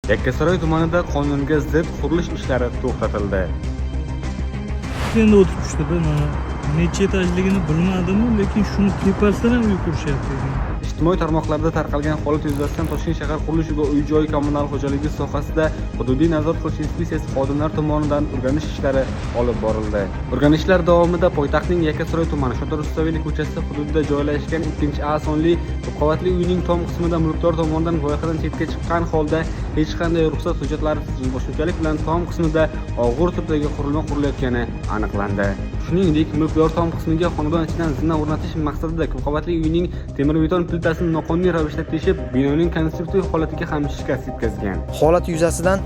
Yakkasaroy tumanida qonunga zid qurilish ishlari to'xtatildi. Endi o'tib tushdida, mana necha etajligini bilmadimu, lekin shuni tepasidan ham uy qurishyapti ekan. Ijtimoiy tarmoqlarda tarqalgan holat yuzasidan Toshkent shahar qurilish va uy-joy kommunal xo'jaligi sohasida hududiy nazorat qilish inspeksiyasi xodimlari tomonidan o'rganish ishlari olib borildi. O'rganishlar davomida poytaxtning Yakkasaroy tumani Shota Rustaveli ko'chasi hududida joylashgan 2A sonli ko'p qavatli uyning tom qismida mulkdor tomonidan loyihadan chetga chiqqan holda hech qanday ruxsat hujjatlarisiz o'zboshimchalik bilan tom qismida og'ir turdagi qurilma qurilayotgani aniqlandi. Shuningdek, mulkdor tom qismiga xonadon ichidan zina o'rnatish maqsadida ko'p qavatli uyning temir-beton plitasini noqonuniy ravishda teshib, binoning konstruktiv holatiga ham shikast yetkazgan. Holat yuzasidan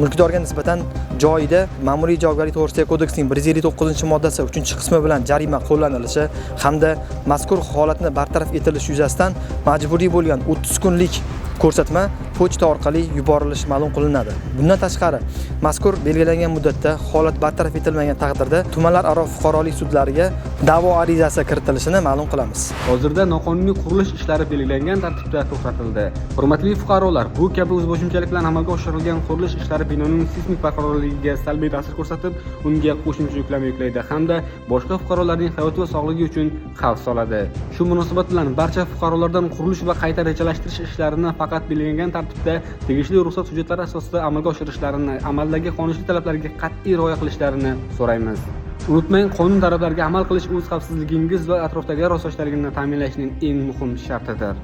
mulkdorga nisbatan joyida Ma'muriy javobgarlik to'g'risidagi kodeksning 159-moddasi 3-qismi bilan jarima qo'llanilishi hamda mazkur holatni bartaraf etilishi yuzasidan majburiy bo'lgan 30 kunlik ko'rsatma pochta orqali yuborilishi ma'lum qilinadi. Bundan tashqari, mazkur belgilangan muddatda holat bartaraf etilmagan taqdirda tumanlararo fuqarolik sudlariga da'vo arizasi kiritilishini ma'lum qilamiz. Hozirda noqonuniy qurilish ishlari belgilangan tartibda to'xtatildi. Hurmatli fuqarolar, bu kabi o'zboshimchalik bilan amalga oshirilgan qurilish ishlari binoning seysmik barqarorligiga salbiy ta'sir ko'rsatib, unga qo'shimcha yuklama yuklaydi hamda boshqa fuqarolarning hayoti va sog'ligi uchun xavf soladi. Shu munosabat bilan barcha fuqarolardan qurilish va qayta rejalashtirish ishlarini faqat belgilangan tartibda tegishli ruxsat hujjatlari asosida amalga oshirishlarini, amaldagi qonunchilik talablariga qat'iy rioya qilishlarini so'raymiz. Unutmang, qonun talablariga amal qilish o'z xavfsizligingiz va atrofdagilar osoyishtaligini ta'minlashning eng muhim shartidir.